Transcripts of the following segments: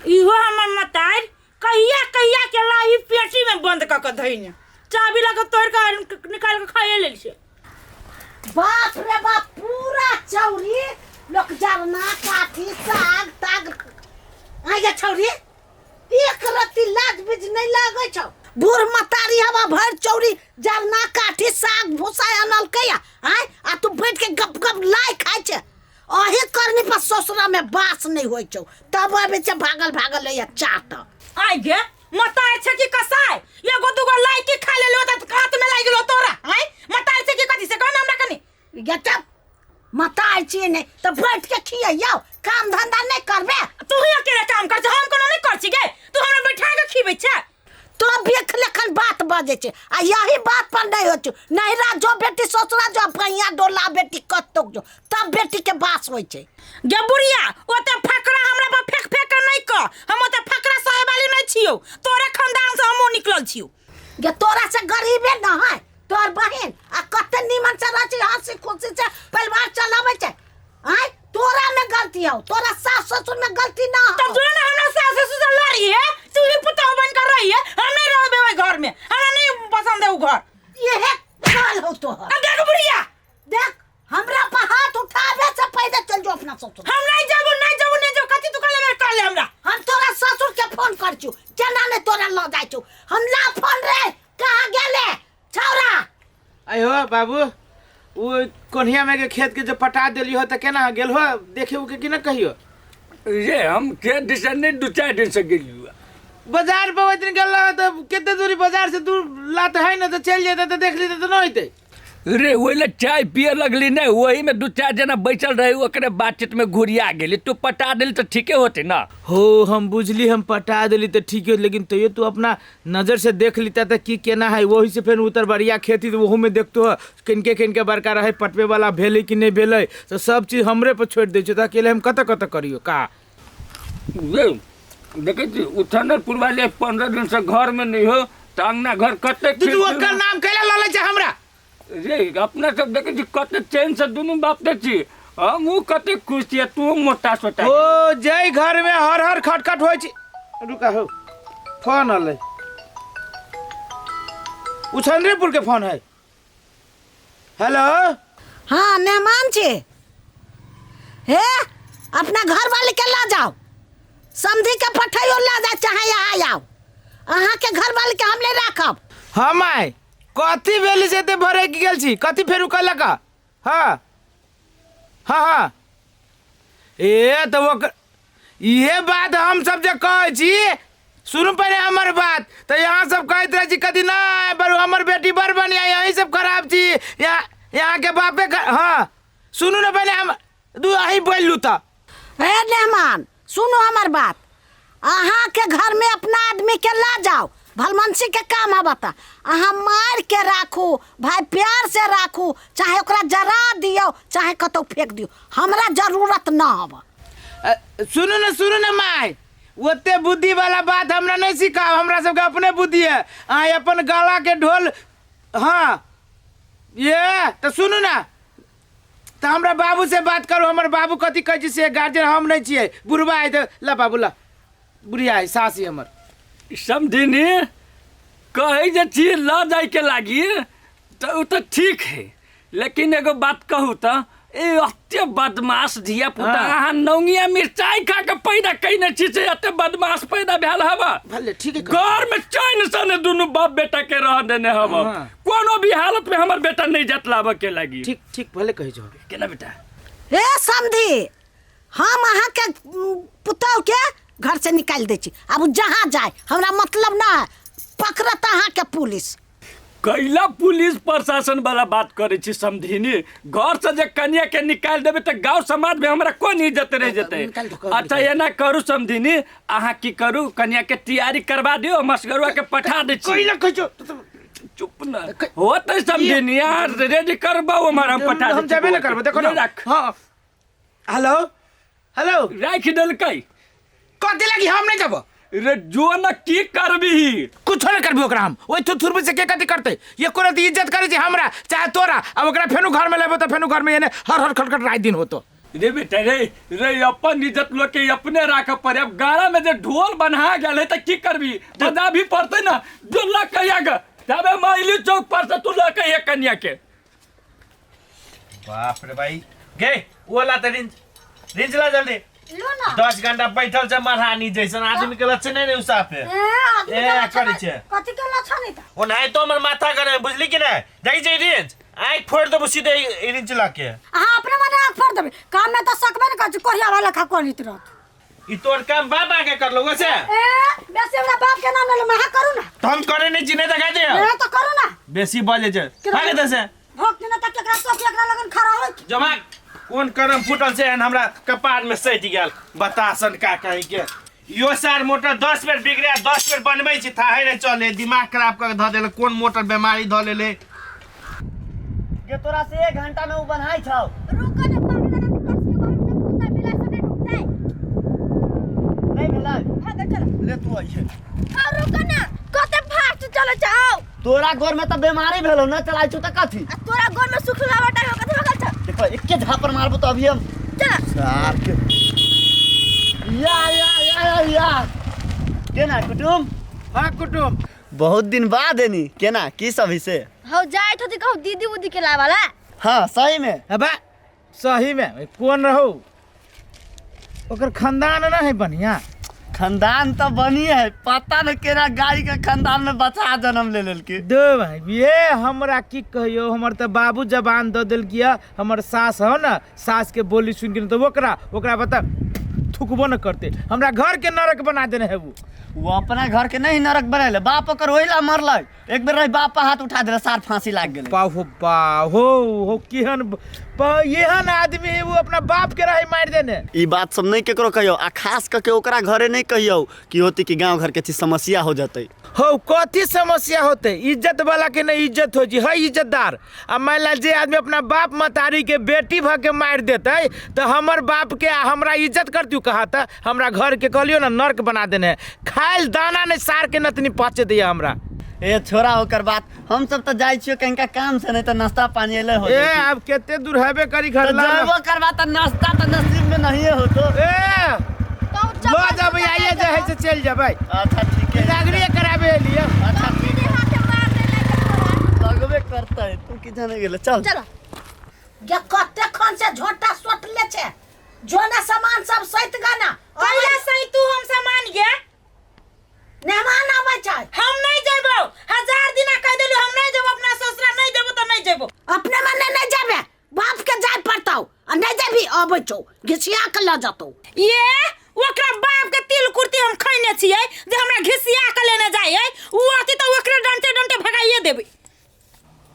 इहो हमर मतार कहिया कहिया के लाई पेटी में बंद क के धइने चाबी लगा तोड़ के निकाल के खाए लेल छै। बाप रे बाप, पूरा चौरी लोक जरना काठी साग ताग। आइ छौरी, एक रत्ती लाज बीज नहीं लागै छौ। बूढ़ मतारी हवा भरि चौरी जरना काठी साग भूसा अनलकै आय, आ तू बैठ के गप गप लाइ खाइ छै। अही करनी पर ससुरा में बास नहीं होइ छौ, तब आबै छै भागल भागल लैया चाट। आइ गे मतार छै कि कसाय, एगो दूगो लाइ की खा लेलो त हाथ में लागि गेलो तोरा। आइ मतार छै कि कथी से कहना हमरा कनी। गे तब मतार छियै नहि तऽ बैठ के खियैयौ, काम धंधा नहि करबे। तू ही अकेले काम कर, हम कोनो नहीं कर छी गे, तू हमरा बैठा के खिबै छै। तो बेख लेखन बात बजै छै आ यही बात पर नहीं होइ छौ। नैहरा जो बेटी, ससुरा जो, भैया डोला बेटी कतौ जो, तब बेटी के बास होइ छै। गे बुढ़िया, ओते फकरा हमरा पर फेंक फेंक के नहीं कह, हम ओते फकरा सहे वाली नहीं छियौ, तोरे खानदान से हमहूँ निकलल छियौ। गे तोरा से गरीबे न है तोर बहिन, आ कते नीमन से रहै छै, हंसी खुशी से परिवार चलाबै छै। आय तोरा में गलती हौ, तोरा सास ससुर में गलती ना हौ। तब जो ना हमरा सास ससुर से लड़ी है, तू ही पुतहु बन कर रही है, हम नहीं रहबे ओइ घर में, हमरा नहीं पसंद है उ घर। यहे काल हौ तोहर। अब देख बुढ़िया, देख हमरा पर हाथ उठाबे से पहले चल जो अपना ससुर। हम नहीं जाबू, नहीं जाबू, नहीं जाबू, कथी तू कहले मेरे कहले हमरा। हम तोरा ससुर के फोन कर छु, केना नहीं तोरा ल जाय छु। हम ला फोन रे, कहाँ गेले छौरा? अयो बाबू, वो कोन्हिया में के खेत के जो पटा देली हो त केना गेल हो देखे उके कि न कहियो? ये हम खेत दिसन नहीं 2-4 दिन से गेलियो बाजार पर। ओहि दिन गेल रहो त कते दूरी बाजार से दूर लात है न, त चल जेते त देख लीते त न होते रे। ओहि ले चाय पिए लगली नहीं, वही में 2-4 जना बैठल रहे, ओकरे बातचीत में घुरिया गेली। तू पटा देली तो ठीके होते ना। हो हम बुझली, हम पटा देली तो ठीक है, लेकिन तैयो तू अपना नजर से देख लीता त की केना है। वही से फेर उतर बढ़िया खेती तो ओहू में देखतो है किनके किनके बड़का रहे, पटवे वाला भेलै कि नहीं भेलै, तो सब चीज हमरे पर छोड़ दै छौ त अकेले हम कतऽ कतऽ करियो का। ये देखे छी उठनरपुर वाले 15 दिन से घर में नहीं हो त अंगना घर कते तू खिड़की ओकर नाम कैला लऽ लै छै हमरा रे? अपना सब देखे छी कते चैन से दुनू बाप के छी, हम ऊ कते खुश छियै, तू मोटा सोटा। ओ जै घर में हर हर खटखट होइ छै। रुका हो, फोन अलै, उछंद्रेपुर के फोन है। हेलो। हाँ मेहमान छी, हे अपना घर वाले के ला जाओ, समधी के पठैयो ला जा, चाहे यहाँ आओ, अहाँ के घर वाले के हम नहीं राखब। हाँ माय, कथी भेल से एते भरे गेल छी? कथी फेरू कहलक? हाँ हाँ हाँ, ए तऽ ओकर इहे बात हम सब जे कहै छी, सुनू पहिले हमर बात, तऽ यहाँ सब कहैत रहै छी कथी नहि बरू हमर बेटी बड़ बढ़िआँ, यही सब खराब छी, यहाँ यहाँके बापे। हाँ सुनू ने पहिले हम दू अहीं बोलि लू तऽ। हे मेहमान सुनू हमर बात, अहाँ के घर में अपना आदमी के ला जाओ, भलमनसी के काम हबता, अहाँ मार के राखू भाई, प्यार से राखू, चाहे ओकरा जरा दियो चाहे कतौ फेंक दियो, हमरा जरूरत न हब। सुनू ने, सुनू ने माय, ओते बुद्धि वाला बात हमरा नहीं सिखाओ, हमरा सबके अपने बुद्धि है, अहाँ अपन गला के ढोल। हाँ ये तो सुनू ना, तऽ हमरा बाबू से बात करू, हमर बाबू कथी कहै छै से, गार्जियन हम नहीं छियै, बुढ़बा है तऽ ला बाबू ला, बुढ़िया है सास है हमर। समधिनी कहै जे छी लऽ जाइके लागी तऽ ओ तऽ ठीक है, लेकिन एगो बात कहू तऽ ए एते बदमाश धिया पुता अहाँ नौंगिया मिरचाई खा के पैदा कयने छी से एते बदमाश पैदा भेल हवा। भले ठीक है, घर में चैन से ने दुनू बाप बेटा के रह देने हवा। कोनो भी हालत में हमर बेटा नहीं जात लाबऽ के लागी। ठीक ठीक भले कहै छौ। केना बेटा? हे समधी, हम अहाँ के पुतहु के घर से निकालि दै छी, आब उ जहाँ जाए हमरा मतलब ना है, पकड़त अहाँ के पुलिस। कैला पुलिस प्रशासन वाला बात करे छी समधिनी? घर से जे कन्या के निकाल देबे त गांव समाज में हमरा कोन इज्जत रह जेते? निकाल दो, कर अच्छा एना करू समधिनी, अहाँ की करू कन्या के तैयारी करवा दियो, मसगरुआ के पठा दे छी। कैला कहै छौ? चुप न होते समधिनी, यार रेडी करबाओ हमारा, हम पठा हम दे जेबे न करबो, देखो ना। राख। हाँ हेलो हेलो, राख देलकै। कथी लागी हम नहीं जबो? रे जो न की करबी? कुछो नहीं करबी ओकरा हम, ओइ थुथुरबी से के कथी करतै? ये कोनो इज्जत करै छै हमरा चाहे तोरा। अब ओकरा फेनु घर में लेबो तऽ फेनु घर में एने हर हर खटखट राति दिन होतो। रे बेटा रे रे अपन इज्जत लोग के अपने राखे पड़े। अब गाड़ा में जे ढोल बन्हा गेल है त की करबी, बजा भी पड़ते ना। जो लग के आगे जाबे माइली चौक पर से तू लग के एक कन्या के। बाप रे भाई गे वो ला त रिंच रिंच ला जल्दी। लो ना। 10 घंटा बैठल छै मरहानी जैसन आदमी के लक्षण नहीं उसाफे। ए आदमी ए, के लक्षण करै छै। कथी के लक्षण है त? ओनाहि तो हमर माथा गरम बुझली कि नहीं? देखै छै रिंच आँखि फोड़ि देबो सीधे ई रिंच लऽ के। अहाँ अपने मने आँखि फोड़ देबै काम में तऽ सकबे ने करै छी, कोढ़िया वाला खा कोढ़ित रहत। ई तोर काम बाबा के करलो वैसे? ए बेसी हमरा बाप के नाम लेलो, अहाँ करू ना। तो हम करे नहीं छी, नहीं देखा दे। ए तो करू ना। बेसी बजे छै। भागे दे से। भोग ने त केकरा सब केकरा लगन खड़ा होय। जमा कोन करम फूटल छै एहन हमरा कपार में सटि गेल बतासन का कहीं के। यो सार मोटर 10 बेर बिगड़े 10 बेर बनबै छी थाहे नहीं चले, दिमाग खराब कर धऽ देले। कोन मोटर बीमारी धऽ लेले गे तोरा से 1 घंटा में उ बनाई छौ। रुको ना पानी लगा के कस के बाहर तक कुत्ता बिला सब नहीं रुकता है। नहीं भेलै भाग चलो ले तू आइए। हां रुको ना कते फास्ट चले जाओ। तोरा गोर में त बीमारी भेलो न चलाई छौ त कथी? आ तोरा गोर में सुखला बटा हो कथी भगल छ? देखो एके झापर मारबो त अभी हम चल सार के या या या या या केना कुटुम? हां कुटुम बहुत दिन बाद एनी केना की सब हिसे? हौ जाइत होती कहू दीदी उदी के लावाला। हाँ सही में। अबे सही में कौन रहू ओकर खानदान ना है बढ़िया? खानदान तो बनी है, पता न केना गाय के खानदान में बच्चा जन्म ले लेलके। दो भाई ये हमरा की कहियो, हमर तो बाबू जबान दऽ देलकिया। हमर सास हो ना, सास के बोली सुन के तो ओकरा ओकरा बता थुकबो न करते, हमरा घर के नरक बना देने है वो। वो अपना घर के नहीं नरक बनैले, बाप ओकर ओहिला मरलै। एक बेर रही बाप पर हाथ उठा देले, सार फांसी लाग गेलै। बाहो बाहो हो केहन एहन आदमी है वो, अपना बाप के रही मार देने। ई बात सब नहीं केकरो कहियो, आ खास करके ओकरा घरे नहीं कहियो कि होती कि गांव घर के चीज समस्या हो जतै। हो कथी समस्या होते, इज्जत वाला के नहीं इज्जत हो जी है इज्जतदार। आ मान ला जे आदमी अपना बाप मतारी के बेटी भ के मार देते तो हमर बाप के हमरा इज्जत करती कहा था। हमरा घर के कहलियो ना नर्क बना देने है, खाइल दाना नहीं सार के नतनी पचे दिया हमरा। ए छोरा ओकर बात, हम सब तो जाय छियो कहीं काम से, नहीं तो नाश्ता पानी एले हो। ए अब केते दूर हेबे करी घर तो ला जयबो करबा त नाश्ता त नसीब में नहीं होतो। ए लो जब आइए जे है से चल जबै। अच्छा ठीक है, बिदागरी कराबे लिए। अच्छा दीदी हाथ मार देले तोरा लगबे करता है, तू की जाने गेले। चल चल गे कते खन से झोटा सोटले छे, जोना सामान सब सैत गाना। कैला सही तू हम सामान गे मेहमान आबै छै। हम नहीं जेबो, 1000 दिना कह देलु हम नहीं जेबो, अपना ससुरा नहीं जेबो त नहीं जेबो। अपने मने नहीं जाबे, बाप के जाय पड़तौ आ नहीं जेबी अबै छौ घिसिया के ल जतौ। ये ओकरा बाप के तिल कुर्ती हम खैने छियै जे हमरा घिसिया के लेने जाय है, उ आती त ओकरे डंटे डंटे भगाइए देबै।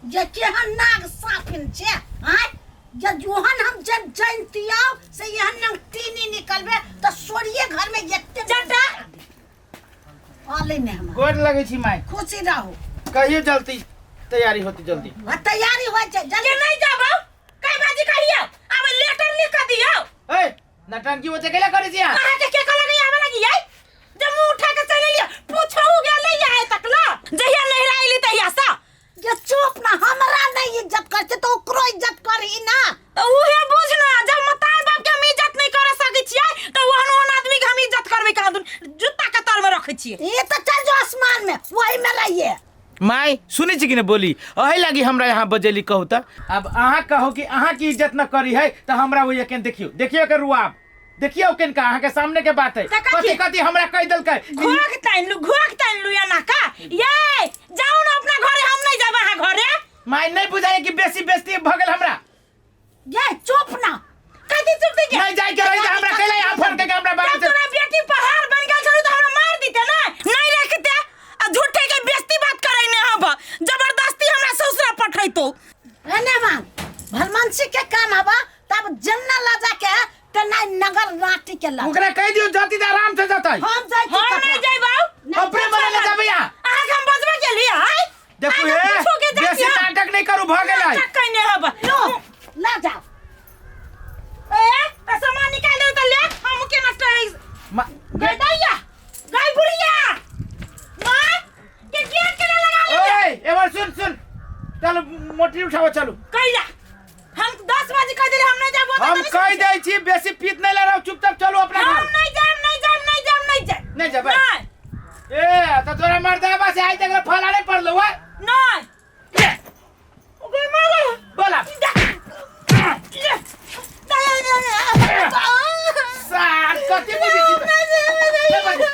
जे केहन नाग साफिन छे आय, जे जोहन हम जब जनतियौ से एहन नंग तीनी निकलबे त सोरिए घर में एते जटा आले ने हमरा। गोर लगै छी माय, खुशी रहू। कहियो जल्दी तैयारी होती जल्दी। हां तैयारी होय छै जल्दी। के नहीं जाबो कै बाजी कहियो आब लेटर लिख के दियो। ए नटंकी ओते केला करै छी अहाँ? अहाँ के के कहलक आबे लगी आई जे मुंह उठा के चलि लिया पूछो गेल नहीं आए तक ला जहिया नहिरा आइली तहिया सा। जे चुप ना, हमरा नहीं इज्जत करते तो ओकरो इज्जत करही ना। तो उहे बुझ ना, जब मतार बाप के हम इज्जत नहीं कर सकै छियै तो ओहन ओहन आदमी के हम इज्जत करबै कहाँ दुन जूता के तर में रखै छियै। ये तो चल जो आसमान में वही में रहिए। माय सुनै छी कि ने बोली अही लागी हमरा यहाँ बजेली कहू त। अब अहाँ कहो कि अहाँ की इज्जत न करी है तो हमरा वो यकीन देखियो देखियो के रुआब देखियो केन का अहाँ के सामने के बात है। त कथी? कथी कथी हमरा कह देलकै। घोक ताइन लू, घोक ताइन लू या ना का ये जाऊ ना अपना घरे, हम नहीं जाब अहाँ घरे। माय नहीं बुझाए कि बेसी बेइज्जती भ गेल हमरा। ये चुप ना कथी चुप दे नहीं जाय के रही त हमरा कैला यहाँ फोन के हमरा बाबू जब तोरा बेटी पहाड़ बन गेल छलू त हमरा मार दीते ना नहीं रखते आ झूठे के बेइज्जती बात करै ने हब जबरदस्ती हमरा ससुरा पठैतो। एने मान भलमनसी के काम हबा तब जन्ना ला जाके ते नहीं नगर राटी के ला ओकरा कह दियो जाती त आराम से जतै। हम जाय छी हम नहीं जइबौ, अपने मने ले जाबै यहाँ। अहाँ के हम बजबे गेली हाय। देखू हे बेसी नाटक नहीं करू भ गेलै। नाटक कइने हब लो ला जाओ। ए त सामान निकाल दे त ले हम के नष्ट है गई दैया गई बुढ़िया मां के गेट के लगा ले। ओए एबर सुन सुन चलो मोटरी उठाओ चलो। कैला हम 10 बजे कह देले हम नहीं जाबो। हम कहि दै छी बेसी पीत नहीं लड़ाओ चुपचाप चलू अपना हम घर। नहीं जाएब नहीं जाएब नहीं जाएब नहीं जाएब। नहीं जेबै? नहीं। ए तो तोरा मर्दाबा से आइ तक फला नहीं पड़लो वा। नहीं। ओके मारे। बोला। सार कथी बुझै छी? नहीं बाजू।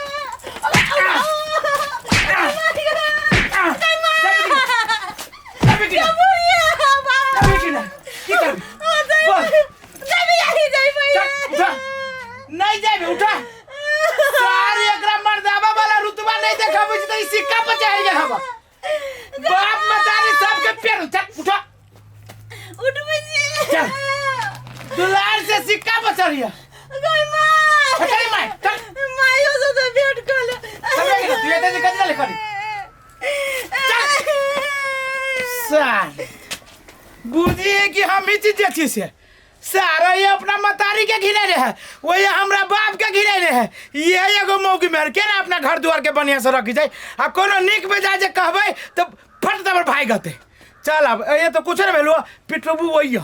जाबे कि ना? जाबे कि ना? की करबी? बोल। चल, उठा। नहीं जाबे उठा। सार एकरा मर्दाबा वाला रुतबा नहीं देखाबै छै त ई सिक्का पर चढ़ि गेल हवा। बाप मतारी सबके पेड़ चल उठा। चल। दुलार से सिक्का पर चढ़िया। चल माय चल। चल तू एते जे कथी ले करी? सार बुझिए कि हम ही चीज जे छी से सारा ये अपना मतारी के घिरे रहे वही हमरा बाप के घिरे रहे। ये एगो मौगी मेहर के ना अपना घर दुआर के बढ़िया से रखी जाए आ कोनो नीक बेजाय जे कहबै तो फट दबर भाग गते। चल अब ये तो कुछ नहीं भेलो पिटबू वही।